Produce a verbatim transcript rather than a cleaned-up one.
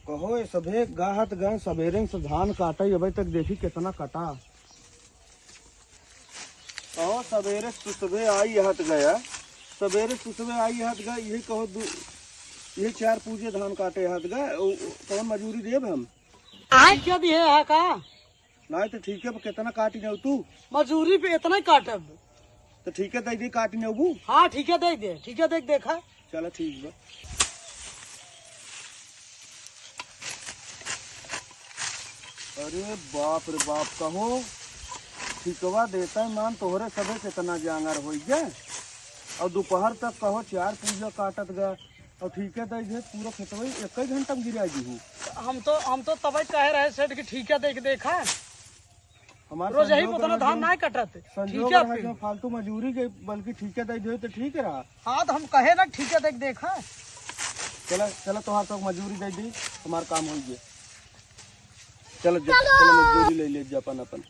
कहो, ये सभे गाहत गए, सबेरे से धान काटे, अबे तक देखी कितना कटा। कहो, सबेरे सुसबे आई हत गया, सबेरे सुसबे आई हत गया, यही कहो दू, यही चार पूजे धान काटे हत गए, उ, उ, कौन मजूरी देब हम? आय? क्या दिए है का? नाहीं तो ठीक है, पर कितना काटी नेउ तू? मजूरी पे इतना ही काटब। तो ठीक है, दे दे, काटी नेबू। हाँ, ठीक है, दे दे, ठीक है, देख, देखा। चला, ठीक बा। अरे बाप रे बाप, कहो, ठीकवा देता है मान, तोहरे सबे कितना जांगर होई गए। और दोपहर तक कहो, चार पूजा काटत गए। और ठीके दे दे, पूरा खेतवा एक ही घंटा में गिरा दी हूँ। हम तो, हम तो तबे कहे रहे सेठ कि ठीके दे के देखा। हमार रोज यही संजोग उतना रहे धान जो, ना कटत। संजोग ठीके रहे पे। जो फालतू मजूरी के, बल्कि ठीके दे दे तो ठीक रहा। हाँ, तो हम कहे ना ठीके दे के देखा। चला, चला, तोहार तो मजूरी दे दी, हमार काम हो गया। चलो, जो, चलो, मजदूरी ले ले जा अपन, अपन।